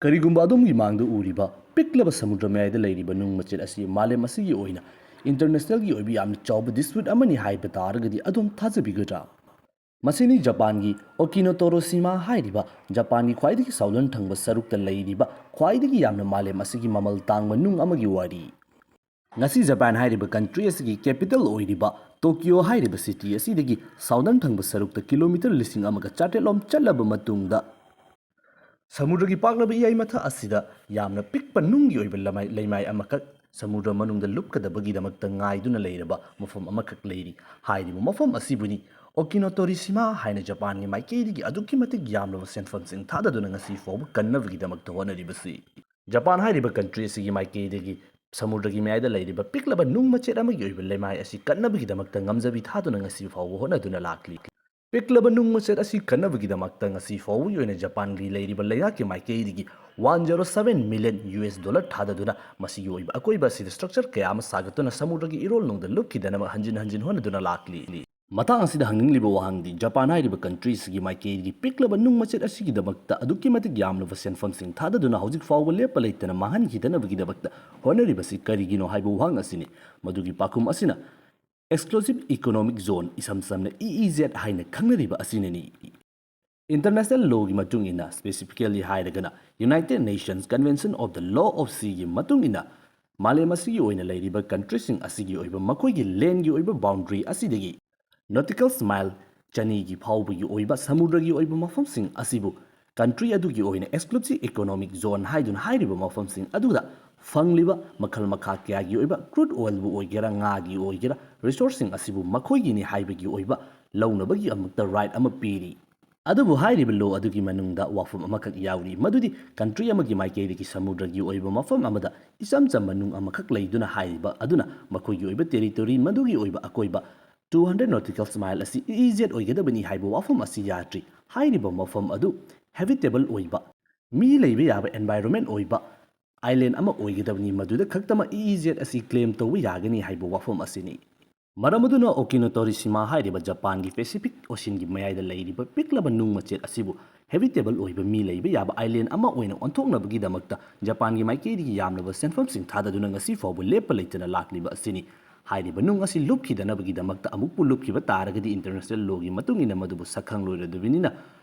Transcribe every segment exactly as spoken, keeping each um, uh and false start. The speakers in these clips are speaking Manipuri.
ꯀꯔꯤꯒꯨꯝꯕ ꯑꯗꯣꯝꯒꯤ ꯃꯥꯡꯗ ꯎꯔꯤꯕ ꯄꯤꯛꯂꯕ ꯁꯃꯨꯗ꯭ꯔ ꯃꯌꯥꯏꯗ ꯂꯩꯔꯤꯕ ꯅꯨꯡ ꯃꯆꯦꯠ ꯑꯁꯤ ꯃꯥꯂꯦꯝ ꯑꯁꯤꯒꯤ ꯑꯣꯏꯅ ꯏꯟꯇꯔꯅꯦꯁꯅꯦꯜꯒꯤ ꯑꯣꯏꯕ ꯌꯥꯝꯅ ꯆꯥꯎꯕ ꯗꯤꯁꯄ꯭ꯌꯨꯠ ꯑꯃꯅꯤ ꯍꯥꯏꯕ ꯇꯥꯔꯒꯗꯤ ꯑꯗꯣꯝ ꯊꯥꯖꯕꯤꯒꯗ꯭ꯔꯥ? ꯃꯁꯤꯅꯤ ꯖꯄꯥꯟꯒꯤ ꯑꯣꯀꯤꯅꯣꯇꯣꯔꯣꯁꯤꯃꯥ ꯍꯥꯏꯔꯤꯕ ꯖꯄꯥꯟꯒꯤ ꯈ꯭ꯋꯥꯏꯗꯒꯤ ꯁꯥꯎꯗꯔꯟ ꯊꯪꯕ ꯁꯔꯨꯛꯇ ꯂꯩꯔꯤꯕ ꯈ꯭ꯋꯥꯏꯗꯒꯤ ꯌꯥꯝꯅ ꯃꯥꯂꯦꯝ ꯑꯁꯤꯒꯤ ꯃꯃꯜ ꯇꯥꯡꯕ ꯅꯨꯡ ꯑꯃꯒꯤ ꯋꯥꯔꯤ꯫ ꯉꯁꯤ ꯖꯄꯥꯟ ꯍꯥꯏꯔꯤꯕ ꯀꯟꯇ꯭ꯔꯤ ꯑꯁꯤꯒꯤ ꯀꯦꯄꯤꯇꯦꯜ ꯑꯣꯏꯔꯤꯕ ꯇꯣꯀꯤꯌꯣ ꯍꯥꯏꯔꯤꯕ ꯁꯤꯇꯤ ꯑꯁꯤꯗꯒꯤ ꯁꯥꯎꯗꯔꯟ ꯊꯪꯕ ꯁꯔꯨꯛꯇ ꯀꯤꯂꯣꯃꯤꯇꯔ ꯂꯤꯁꯤꯡ ꯑꯃꯒ ꯆꯥꯇ꯭ꯔꯦꯠꯂꯣꯝ ꯆꯠꯂꯕ ꯃꯇꯨꯡꯗ, ꯁꯃꯨꯗ꯭ꯔꯒꯤ ꯄꯥꯛꯂꯕ ꯏꯌꯥꯏ ꯃꯊꯛ ꯑꯁꯤꯗ ꯌꯥꯝꯅ ꯄꯤꯛꯄ ꯅꯨꯡꯒꯤ ꯑꯣꯏꯕ ꯂꯃꯥꯏ-, ꯂꯩꯃꯥꯏ ꯑꯃꯈꯛ ꯁꯃꯨꯗ꯭ꯔ ꯃꯅꯨꯡꯗ ꯂꯨꯞꯀꯗꯕꯒꯤꯗꯃꯛꯇ ꯉꯥꯏꯗꯨꯅ ꯂꯩꯔꯕ ꯃꯐꯝ ꯑꯃꯈꯛ ꯂꯩꯔꯤ꯫ ꯍꯥꯏꯔꯤꯕ ꯃꯐꯝ ꯑꯁꯤꯕꯨꯅꯤ ꯑꯣꯀꯤꯅꯣꯇꯣꯔꯤꯁꯤꯃꯥ ꯍꯥꯏꯅ ꯖꯄꯥꯟꯒꯤ ꯃꯥꯏꯀꯩꯗꯒꯤ ꯑꯗꯨꯛꯀꯤ ꯃꯇꯤꯛ ꯌꯥꯝꯂꯕ ꯁꯦꯟꯐꯝꯁꯤꯡ ꯊꯥꯗꯗꯨꯅ ꯉꯁꯤ ꯐꯥꯎꯕ ꯀꯟꯅꯕꯒꯤꯗꯃꯛꯇ ꯍꯣꯠꯅꯔꯤꯕꯁꯤ꯫ ꯖꯄꯥꯟ ꯍꯥꯏꯔꯤꯕ ꯀꯟꯇ꯭ꯔꯤ ꯑꯁꯤꯒꯤ ꯃꯥꯏꯀꯩꯗꯒꯤ ꯁꯃꯨꯗ꯭ꯔꯒꯤ ꯃꯌꯥꯏꯗ ꯂꯩꯔꯤꯕ ꯄꯤꯛꯂꯕ ꯅꯨꯡ ꯃꯆꯦꯠ ꯑꯃꯒꯤ ꯑꯣꯏꯕ ꯂꯩꯃꯥꯏ ꯑꯁꯤ ꯀꯟꯅꯕꯒꯤꯗꯃꯛꯇ ꯉꯝꯖꯕꯤ ꯊꯥꯗꯨꯅ ꯉꯁꯤ ꯐꯥꯎꯕ ꯍꯣꯠꯅꯗꯨꯅ ꯂꯥꯛꯂꯤ꯫ ꯄꯤꯛꯂꯕ ꯅꯨꯡ ꯃꯆꯦꯠ ꯑꯁꯤ ꯀꯟꯅꯕꯒꯤꯗꯃꯛꯇ ꯉꯁꯤ ꯐꯥꯎꯕꯒꯤ ꯑꯣꯏꯅ ꯖꯄꯥꯟꯒꯤ ꯂꯩꯔꯤꯕ ꯂꯩꯉꯥꯛꯀꯤ ꯃꯥꯏꯀꯩꯗꯒꯤ one zero seven million U S dollar ꯊꯥꯗꯗꯨꯅ ꯃꯁꯤꯒꯤ ꯑꯣꯏꯕ ꯑꯀꯣꯏꯕ ꯑꯁꯤꯗ ꯁ꯭ꯇ꯭ꯔꯛꯆꯔ ꯀꯌꯥ ꯑꯃ ꯁꯥꯒꯠꯇꯨꯅ ꯁꯃꯨꯗ꯭ꯔꯒꯤ ꯏꯔꯣꯜꯅꯨꯡꯗ ꯂꯨꯞꯈꯤꯗꯅꯕ ꯍꯟꯖꯤꯟ ꯍꯟꯖꯤꯟ ꯍꯣꯠꯅꯗꯨꯅ ꯂꯥꯛꯂꯤ꯫ ꯃꯇꯥꯡ ꯑꯁꯤꯗ ꯍꯪꯅꯤꯡꯂꯤꯕ ꯋꯥꯍꯪꯗꯤ, ꯖꯄꯥꯟ ꯍꯥꯏꯔꯤꯕ ꯀꯟꯇ꯭ꯔꯤ ꯑꯁꯤꯒꯤ ꯃꯥꯏꯀꯩꯗꯒꯤ ꯄꯤꯛꯂꯕ ꯅꯨꯡ ꯃꯆꯦꯠ ꯑꯁꯤꯒꯤꯗꯃꯛꯇ ꯑꯗꯨꯛꯀꯤ ꯃꯇꯤꯛ ꯌꯥꯝꯂꯕ ꯁꯦꯟꯐꯝꯁꯤꯡ ꯊꯥꯗꯗꯨꯅ ꯍꯧꯖꯤꯛ ꯐꯥꯎꯕ ꯂꯦꯞꯄ ꯂꯩꯇꯅ ꯃꯥꯡꯍꯟꯈꯤꯗꯅꯕꯒꯤꯗꯃꯛꯇ ꯍꯣꯠꯅꯔꯤꯕꯁꯤ ꯀꯔꯤꯒꯤꯅꯣ ꯍꯥꯏꯕ ꯋꯥꯍꯪ ꯑꯁꯤꯅꯤ꯫ ꯃꯗꯨꯒꯤ ꯄꯥꯎꯈꯨꯝ ꯑꯁꯤꯅ Exclusive Economic Zone, ꯏꯁꯝ ꯁꯝꯅ E E Z ꯍꯥꯏꯅ ꯈꯪꯅꯔꯤꯕ ꯑꯁꯤꯅꯅꯤ꯫ ꯏꯟꯇꯔꯅꯦꯁꯅꯦꯜ ꯂꯣꯒꯤ ꯃꯇꯨꯡ ꯏꯟꯅ, ꯁ꯭ꯄꯦꯁꯤꯐꯤꯀꯦꯜꯂꯤ ꯍꯥꯏꯔꯒꯅ United Nations Convention of the Law of Seaꯒꯤ ꯃꯇꯨꯡ ꯏꯟꯅ, ꯃꯥꯂꯦꯝ ꯑꯁꯤꯒꯤ ꯑꯣꯏꯅ ꯂꯩꯔꯤꯕ ꯀꯟꯇ꯭ꯔꯤꯁꯤꯡ ꯑꯁꯤꯒꯤ ꯑꯣꯏꯕ ꯃꯈꯣꯏꯒꯤ ꯂꯦꯟꯒꯤ ꯑꯣꯏꯕ ꯕꯥꯎꯟꯗꯔꯤ ꯑꯁꯤꯗꯒꯤ ꯅꯣꯇꯤꯀꯦꯜ ꯃꯥꯏꯜ ꯆꯅꯤꯒꯤ ꯐꯥꯎꯕꯒꯤ ꯑꯣꯏꯕ ꯁꯃꯨꯗ꯭ꯔꯒꯤ ꯑꯣꯏꯕ ꯃꯐꯝꯁꯤꯡ ꯑꯁꯤꯕꯨ ꯀꯟꯇ꯭ꯔꯤ ꯑꯗꯨꯒꯤ ꯑꯣꯏꯅ Exclusive Economic Zone ꯍꯥꯏꯗꯨꯅ ꯍꯥꯏꯔꯤꯕ ꯃꯐꯝꯁꯤꯡ ꯑꯗꯨꯗ ꯐꯪꯂꯤꯕ ꯃꯈꯜ ꯃꯈꯥ ꯀꯌꯥꯒꯤ ꯑꯣꯏꯕ ꯀ꯭ꯔꯨꯗ ꯑꯣꯏꯜꯕꯨ ꯑꯣꯏꯒꯦꯔꯥ, ꯉꯥꯒꯤ ꯑꯣꯏꯒꯦꯔꯥ, ꯔꯤꯁꯣꯔꯁꯁꯤꯡ ꯑꯁꯤꯕꯨ ꯃꯈꯣꯏꯒꯤꯅꯤ ꯍꯥꯏꯕꯒꯤ ꯑꯣꯏꯕ ꯂꯧꯅꯕꯒꯤ ꯑꯃꯨꯛꯇ ꯔꯥꯏꯠ ꯑꯃ ꯄꯤꯔꯤ꯫ ꯑꯗꯨꯕꯨ ꯍꯥꯏꯔꯤꯕ ꯂꯣ ꯑꯗꯨꯒꯤ ꯃꯅꯨꯡꯗ ꯋꯥꯐꯝ ꯑꯃꯈꯛ ꯌꯥꯎꯔꯤ, ꯃꯗꯨꯗꯤ ꯀꯟꯇ꯭ꯔꯤ ꯑꯃꯒꯤ ꯃꯥꯏꯀꯩꯗꯒꯤ ꯁꯃꯨꯗ꯭ꯔꯒꯤ ꯑꯣꯏꯕ ꯃꯐꯝ ꯑꯃꯗ ꯏꯆꯝ ꯆꯝꯕ ꯅꯨꯡ ꯑꯃꯈꯛ ꯂꯩꯗꯨꯅ ꯍꯥꯏꯔꯤꯕ ꯑꯗꯨꯅ ꯃꯈꯣꯏꯒꯤ ꯑꯣꯏꯕ ꯇꯦꯔꯤꯇꯣꯔꯤ, ꯃꯗꯨꯒꯤ ꯑꯣꯏꯕ ꯑꯀꯣꯏꯕ two hundred nautical mile ꯑꯁꯤ E E Z ꯑꯣꯏꯒꯗꯕꯅꯤ ꯍꯥꯏꯕ ꯋꯥꯐꯝ ꯑꯁꯤ ꯌꯥꯗ꯭ꯔꯤ꯫ ꯍꯥꯏꯔꯤꯕ ꯃꯐꯝ ꯑꯗꯨ ꯍꯦꯕꯤꯇꯦꯕꯜ ꯑꯣꯏꯕ, ꯃꯤ ꯂꯩꯕ ꯌꯥꯕ environment ꯑꯣꯏꯕ island ꯑꯃ ꯑꯣꯏꯒꯗꯕꯅꯤ, ꯃꯗꯨꯗ ꯈꯛꯇꯃꯛ E E Z ꯑꯁꯤ claim ꯇꯧꯕ ꯌꯥꯒꯅꯤ ꯍꯥꯏꯕ ꯋꯥꯐꯝ ꯑꯁꯤꯅꯤ꯫ ꯃꯔꯝ ꯑꯗꯨꯅ ꯑꯣꯀꯤꯅꯣꯇꯣꯔꯤꯁꯤꯃꯥ ꯍꯥꯏꯔꯤꯕ ꯖꯄꯥꯟꯒꯤ Pacific Oceanꯒꯤ ꯃꯌꯥꯏꯗ ꯂꯩꯔꯤꯕ ꯄꯤꯛꯂꯕ ꯅꯨꯡ ꯃꯆꯦꯠ ꯑꯁꯤꯕꯨ ꯍꯦꯕꯤꯇꯦꯕꯜ ꯑꯣꯏꯕ ꯃꯤ ꯂꯩꯕ ꯌꯥꯕ ꯑꯥꯏꯂꯦꯟ ꯑꯃ ꯑꯣꯏꯅ ꯑꯣꯟꯊꯣꯛꯅꯕꯒꯤꯗꯃꯛꯇ ꯖꯄꯥꯟꯒꯤ ꯃꯥꯏꯀꯩꯗꯒꯤ ꯌꯥꯝꯂꯕ ꯁꯦꯟꯐꯝꯁꯤꯡ ꯊꯥꯗꯗꯨꯅ ꯉꯁꯤ ꯐꯥꯎꯕ ꯂꯦꯞꯄ ꯂꯩꯇꯅ ꯂꯥꯛꯂꯤꯕ ꯑꯁꯤꯅꯤ꯫ ꯍꯥꯏꯔꯤꯕ ꯅꯨꯡ ꯑꯁꯤ ꯂꯨꯞꯈꯤꯗꯅꯕꯒꯤꯗꯃꯛꯇ ꯑꯃꯨꯛꯄꯨ ꯂꯨꯞꯈꯤꯕ ꯇꯥꯔꯒꯗꯤ ꯏꯟꯇꯔꯅꯦꯁꯅꯦꯜ ꯂꯣꯒꯤ ꯃꯇꯨꯡ ꯏꯟꯅ ꯃꯗꯨꯕꯨ ꯁꯛꯈꯪꯂꯣꯏꯔꯗꯕꯅꯤꯅ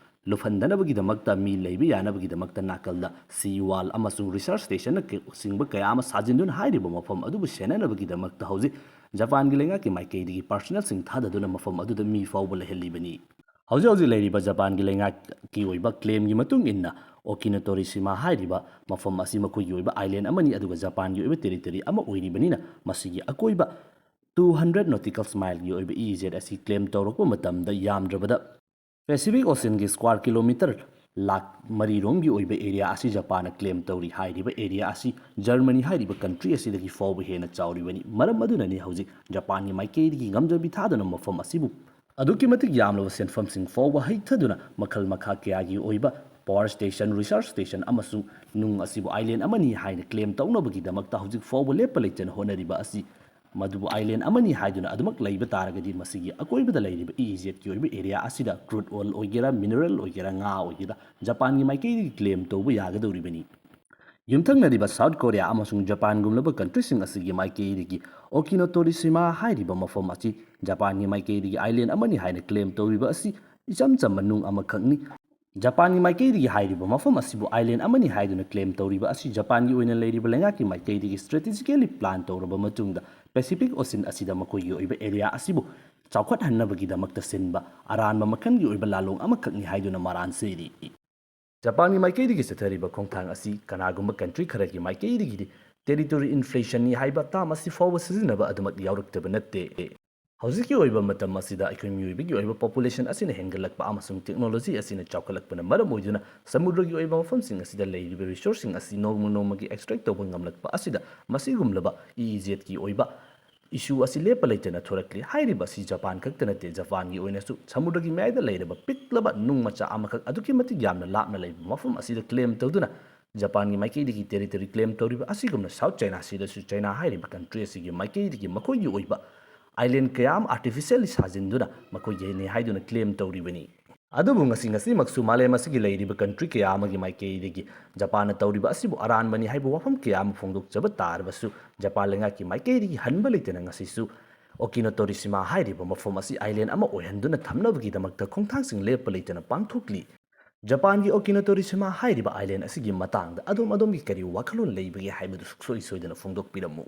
ꯂꯨꯞꯍꯟꯗꯅꯕꯒꯤꯗꯃꯛꯇ ꯃꯤ ꯂꯩꯕ ꯌꯥꯅꯕꯒꯤꯗꯃꯛꯇ ꯅꯥꯀꯜꯗ ꯁꯤ ꯋꯥꯜ ꯑꯃꯁꯨꯡ ꯔꯤꯁꯔꯆ ꯁ꯭ꯇꯦꯁꯟꯅ ꯆꯤꯡꯕ ꯀꯌꯥ ꯑꯃ ꯁꯥꯖꯤꯟꯗꯨꯅ ꯍꯥꯏꯔꯤꯕ ꯃꯐꯝ ꯑꯗꯨꯕꯨ ꯁꯦꯟꯅꯅꯕꯒꯤꯗꯃꯛꯇ ꯍꯧꯖꯤꯛ ꯖꯄꯥꯟꯒꯤ ꯂꯩꯉꯥꯛꯀꯤ ꯃꯥꯏꯀꯩꯗꯒꯤ ꯄꯥꯔꯁꯅꯦꯜꯁꯤꯡ ꯊꯥꯗꯗꯨꯅ ꯃꯐꯝ ꯑꯗꯨꯗ ꯃꯤ ꯐꯥꯎꯕ ꯂꯩꯍꯜꯂꯤꯕꯅꯤ꯫ ꯍꯧꯖꯤꯛ ꯍꯧꯖꯤꯛ ꯂꯩꯔꯤꯕ ꯖꯄꯥꯟꯒꯤ ꯂꯩꯉꯥꯛꯀꯤ ꯑꯣꯏꯕ ꯀ꯭ꯂꯦꯝꯒꯤ ꯃꯇꯨꯡ ꯏꯟꯅ ꯑꯣꯀꯤꯅꯣꯇꯣꯔꯤꯁꯤꯃꯥ ꯍꯥꯏꯔꯤꯕ ꯃꯐꯝ ꯑꯁꯤ ꯃꯈꯣꯏꯒꯤ ꯑꯣꯏꯕ ꯑꯥꯏꯂꯦꯟ ꯑꯃꯅꯤ, ꯑꯗꯨꯒ ꯖꯄꯥꯟꯒꯤ ꯑꯣꯏꯕ ꯇꯦꯔꯤꯇꯣꯔꯤ ꯑꯃ ꯑꯣꯏꯔꯤꯕꯅꯤꯅ ꯃꯁꯤꯒꯤ ꯑꯀꯣꯏꯕ two hundred nautical mileꯒꯤ ꯑꯣꯏꯕ ꯏ ꯏꯖꯦꯠ ꯑꯁꯤ ꯀ꯭ꯂꯦꯝ ꯇꯧꯔꯛꯄ ꯃꯇꯝꯗ ꯌꯥꯝꯗ꯭ꯔꯕꯗ ꯄꯦꯁꯤꯐꯤꯛ ꯑꯣꯁꯤꯌꯟꯒꯤ ꯁ꯭ꯀ꯭ꯋꯥꯔ ꯀꯤꯂꯣꯃꯤꯇꯔ ꯂꯥꯛ ꯃꯔꯤꯔꯣꯝꯒꯤ ꯑꯣꯏꯕ ꯑꯦꯔꯤꯌꯥ ꯑꯁꯤ ꯖꯄꯥꯟꯅ ꯀ꯭ꯂꯦꯝ ꯇꯧꯔꯤ꯫ ꯍꯥꯏꯔꯤꯕ ꯑꯦꯔꯤꯌꯥ ꯑꯁꯤ ꯖꯔꯃꯅꯤ ꯍꯥꯏꯔꯤꯕ ꯀꯟꯇ꯭ꯔꯤ ꯑꯁꯤꯗꯒꯤ ꯐꯥꯎꯕ ꯍꯦꯟꯅ ꯆꯥꯎꯔꯤꯕꯅꯤ꯫ ꯃꯔꯝ ꯑꯗꯨꯅꯅꯤ ꯍꯧꯖꯤꯛ ꯖꯄꯥꯟꯒꯤ ꯃꯥꯏꯀꯩꯗꯒꯤ ꯉꯝꯖꯕꯤ ꯊꯥꯗꯨꯅ ꯃꯐꯝ ꯑꯁꯤꯕꯨ ꯑꯗꯨꯛꯀꯤ ꯃꯇꯤꯛ ꯌꯥꯝꯂꯕ ꯁꯦꯟꯐꯝꯁꯤꯡ ꯐꯥꯎꯕ ꯍꯩꯊꯗꯨꯅ ꯃꯈꯜ ꯃꯈꯥ ꯀꯌꯥꯒꯤ ꯑꯣꯏꯕ ꯄꯥꯋꯔ ꯁ꯭ꯇꯦꯁꯟ, ꯔꯤꯁꯔꯆ ꯁ꯭ꯇꯦꯁꯟ ꯑꯃꯁꯨꯡ ꯅꯨꯡ ꯑꯁꯤꯕꯨ ꯑꯥꯏꯂꯦꯟ ꯑꯃꯅꯤ ꯍꯥꯏꯅ ꯀ꯭ꯂꯦꯝ ꯇꯧꯅꯕꯒꯤꯗꯃꯛꯇ ꯍꯧꯖꯤꯛ ꯐꯥꯎꯕ ꯂꯦꯞꯄ ꯂꯩꯇꯅ ꯍꯣꯠꯅꯔꯤꯕ ꯑꯁꯤ ꯃꯗꯨꯕꯨ ꯑꯥꯏꯂꯦꯟ ꯑꯃꯅꯤ ꯍꯥꯏꯗꯨꯅ ꯑꯗꯨꯃꯛ ꯂꯩꯕ ꯇꯥꯔꯒꯗꯤ ꯃꯁꯤꯒꯤ ꯑꯀꯣꯏꯕꯗ ꯂꯩꯔꯤꯕ ꯏ ꯏꯖꯦꯠꯀꯤ ꯑꯣꯏꯕ ꯑꯦꯔꯤꯌꯥ ꯑꯁꯤꯗ ꯀ꯭ꯔꯨꯗ ꯑꯣꯏꯜ ꯑꯣꯏꯒꯦꯔꯥ, ꯃꯤꯅꯔꯦꯜ ꯑꯣꯏꯒꯦꯔꯥ, ꯉꯥ ꯑꯣꯏꯒꯦꯔꯥ, ꯖꯄꯥꯟꯒꯤ ꯃꯥꯏꯀꯩꯗꯒꯤ ꯀ꯭ꯂꯦꯝ ꯇꯧꯕ ꯌꯥꯒꯗꯧꯔꯤꯕꯅꯤ꯫ ꯌꯨꯝꯊꯪꯅꯔꯤꯕ ꯁꯥꯎꯠ ꯀꯣꯔꯤꯌꯥ ꯑꯃꯁꯨꯡ ꯖꯄꯥꯟꯒꯨꯝꯂꯕ ꯀꯟꯇ꯭ꯔꯤꯁꯤꯡ ꯑꯁꯤꯒꯤ ꯃꯥꯏꯀꯩꯗꯒꯤ ꯑꯣꯀꯤꯅꯣꯇꯣꯔꯤꯁꯤꯃꯥ ꯍꯥꯏꯔꯤꯕ ꯃꯐꯝ ꯑꯁꯤ ꯖꯄꯥꯟꯒꯤ ꯃꯥꯏꯀꯩꯗꯒꯤ ꯑꯥꯏꯂꯦꯟ ꯑꯃꯅꯤ ꯍꯥꯏꯅ ꯀ꯭ꯂꯦꯝ ꯇꯧꯔꯤꯕ ꯑꯁꯤ ꯏꯆꯝ ꯆꯝꯕ ꯅꯨꯡ ꯑꯃꯈꯛꯅꯤ꯫ ꯖꯄꯥꯟꯒꯤ ꯃꯥꯏꯀꯩꯗꯒꯤ ꯍꯥꯏꯔꯤꯕ ꯃꯐꯝ ꯑꯁꯤꯕꯨ ꯑꯥꯏꯂꯦꯟ ꯑꯃꯅꯤ ꯍꯥꯏꯗꯨꯅ ꯀ꯭ꯂꯦꯝ ꯇꯧꯔꯤꯕ ꯑꯁꯤ ꯖꯄꯥꯟꯒꯤ ꯑꯣꯏꯅ ꯂꯩꯔꯤꯕ ꯂꯩꯉꯥꯛꯀꯤ ꯃꯥꯏꯀꯩꯗꯒꯤ ꯁ꯭ꯇ꯭ꯔꯦꯇꯦꯖꯤꯀꯦꯂꯤ ꯄ꯭ꯂꯥꯟ ꯇꯧꯔꯕ ꯃꯇꯨꯡꯗ ꯄꯦꯁꯤꯐꯤꯛ ꯑꯣꯁꯤꯟ ꯑꯁꯤꯗ ꯃꯈꯣꯏꯒꯤ ꯑꯣꯏꯕ ꯑꯦꯔꯤꯌꯥ ꯑꯁꯤꯕꯨ ꯆꯥꯎꯈꯠꯍꯟꯅꯕꯒꯤꯗꯃꯛꯇ ꯁꯤꯟꯕ ꯑꯔꯥꯟꯕ ꯃꯈꯜꯒꯤ ꯑꯣꯏꯕ ꯂꯥꯂꯣꯡ ꯑꯃꯈꯛꯅꯤ ꯍꯥꯏꯗꯨꯅ ꯃꯔꯥꯟ ꯁꯤꯔꯤ꯫ ꯖꯄꯥꯟꯒꯤ ꯃꯥꯏꯀꯩꯗꯒꯤ ꯆꯠꯊꯔꯤꯕ ꯈꯣꯡꯊꯥꯡ ꯑꯁꯤ ꯀꯅꯥꯒꯨꯝꯕ ꯀꯟꯇ꯭ꯔꯤ ꯈꯔꯒꯤ ꯃꯥꯏꯀꯩꯗꯒꯤꯗꯤ ꯇꯦꯔꯤꯇꯣꯔꯤ ꯏꯟꯐ꯭ꯂꯦꯁꯟꯅꯤ ꯍꯥꯏꯕ ꯇꯥꯝ ꯑꯁꯤ ꯐꯥꯎꯕ ꯁꯤꯖꯤꯟꯅꯕ ꯑꯗꯨꯃꯛ ꯌꯥꯎꯔꯛꯇꯕ ꯅꯠꯇꯦ꯫ ꯍꯧꯖꯤꯛꯀꯤ ꯑꯣꯏꯕ ꯃꯇꯝ ꯑꯁꯤꯗ ꯑꯩꯈꯣꯏ ꯃꯤꯑꯣꯏꯕꯒꯤ ꯑꯣꯏꯕ ꯄꯣꯄꯨꯂꯦꯁꯟ ꯑꯁꯤꯅ ꯍꯦꯟꯒꯠꯂꯛꯄ ꯑꯃꯁꯨꯡ ꯇꯦꯛꯅꯣꯂꯣꯖꯤ ꯑꯁꯤꯅ ꯆꯥꯎꯈꯠꯂꯛꯄꯅ ꯃꯔꯝ ꯑꯣꯏꯗꯨꯅ ꯁꯃꯨꯗ꯭ꯔꯒꯤ ꯑꯣꯏꯕ ꯃꯐꯝꯁꯤꯡ ꯑꯁꯤꯗ ꯂꯩꯔꯤꯕ ꯔꯤꯁꯣꯔꯁꯁꯤꯡ ꯑꯁꯤ ꯅꯣꯡꯃ ꯅꯣꯡꯃꯒꯤ ꯑꯦꯛꯁꯇ꯭ꯔꯦꯛ ꯇꯧꯕ ꯉꯝꯂꯛꯄ ꯑꯁꯤꯗ ꯃꯁꯤꯒꯨꯝꯂꯕ ꯏ ꯏꯖꯦꯠꯀꯤ ꯑꯣꯏꯕ ꯏꯁꯨ ꯑꯁꯤ ꯂꯦꯞꯄ ꯂꯩꯇꯅ ꯊꯣꯔꯛꯂꯤ꯫ ꯍꯥꯏꯔꯤꯕ ꯑꯁꯤ ꯖꯄꯥꯟ ꯈꯛꯇ ꯅꯠꯇꯦ, ꯖꯄꯥꯟꯒꯤ ꯑꯣꯏꯅꯁꯨ ꯁꯃꯨꯗ꯭ꯔꯒꯤ ꯃꯌꯥꯏꯗ ꯂꯩꯔꯕ ꯄꯤꯛꯂꯕ ꯅꯨꯡ ꯃꯆꯥ ꯑꯃꯈꯛ ꯑꯗꯨꯛꯀꯤ ꯃꯇꯤꯛ ꯌꯥꯝꯅ ꯂꯥꯞꯅ ꯂꯩꯕ ꯃꯐꯝ ꯑꯁꯤꯗ ꯀ꯭ꯂꯦꯝ ꯇꯧꯗꯨꯅ ꯖꯄꯥꯟꯒꯤ ꯃꯥꯏꯀꯩꯗꯒꯤ ꯇꯦꯔꯤꯇꯣꯔꯤ ꯀ꯭ꯂꯦꯝ ꯇꯧꯔꯤꯕ ꯑꯁꯤꯒꯨꯝꯅ ꯁꯥꯎꯠ ꯆꯥꯏꯅꯥ ꯁꯤꯗꯁꯨ ꯆꯥꯏꯅꯥ ꯍꯥꯏꯔꯤꯕ ꯀꯟꯇ꯭ꯔꯤ ꯑꯁꯤꯒꯤ ꯃꯥꯏꯀꯩꯗꯒꯤ ꯃꯈꯣꯏꯒꯤ ꯑꯣꯏꯕ ꯑꯥꯏꯂꯦꯟ ꯀꯌꯥ ꯑꯃ ꯑꯥꯔꯇꯤꯐꯤꯁꯤꯌꯦꯜꯂꯤ ꯁꯥꯖꯤꯟꯗꯨꯅ ꯃꯈꯣꯏꯒꯤꯅꯤ ꯍꯥꯏꯗꯨꯅ ꯀ꯭ꯂꯦꯝ ꯇꯧꯔꯤꯕꯅꯤ꯫ ꯑꯗꯨꯕꯨ ꯉꯁꯤ ꯉꯁꯤꯃꯛꯁꯨ ꯃꯥꯂꯦꯝ ꯑꯁꯤꯒꯤ ꯂꯩꯔꯤꯕ country ꯀꯌꯥ ꯑꯃꯒꯤ ꯃꯥꯏꯀꯩꯗꯒꯤ ꯖꯄꯥꯟꯅ ꯇꯧꯔꯤꯕ ꯑꯁꯤꯕꯨ ꯑꯔꯥꯟꯕꯅꯤ ꯍꯥꯏꯕ ꯋꯥꯐꯝ ꯀꯌꯥ ꯑꯃ ꯐꯣꯡꯗꯣꯛꯆꯕ ꯇꯥꯔꯕꯁꯨ, ꯖꯄꯥꯟ ꯂꯩꯉꯥꯛꯀꯤ ꯃꯥꯏꯀꯩꯗꯒꯤ ꯍꯟꯕ ꯂꯩꯇꯅ ꯉꯁꯤꯁꯨ ꯑꯣꯀꯤꯅꯣꯇꯣꯔꯤꯁꯤꯃꯥ ꯍꯥꯏꯔꯤꯕ ꯃꯐꯝ ꯑꯁꯤ island ꯑꯃ ꯑꯣꯏꯍꯟꯗꯨꯅ ꯊꯝꯅꯕꯒꯤꯗꯃꯛꯇ ꯈꯣꯡꯊꯥꯡꯁꯤꯡ ꯂꯦꯞꯄ ꯂꯩꯇꯅ ꯄꯥꯡꯊꯣꯛꯂꯤ꯫ ꯖꯄꯥꯟꯒꯤ ꯑꯣꯀꯤꯅꯣꯇꯣꯔꯤꯁꯤꯃꯥ ꯍꯥꯏꯔꯤꯕ island ꯑꯁꯤꯒꯤ ꯃꯇꯥꯡꯗ ꯑꯗꯣꯝ ꯑꯗꯣꯝꯒꯤ ꯀꯔꯤ ꯋꯥꯈꯜꯂꯣꯟ ꯂꯩꯕꯒꯦ ꯍꯥꯏꯕꯗꯨ ꯁꯨꯡꯁꯣꯏ ꯁꯣꯏꯗꯅ ꯐꯣꯡꯗꯣꯛꯄꯤꯔꯝꯃꯨ꯫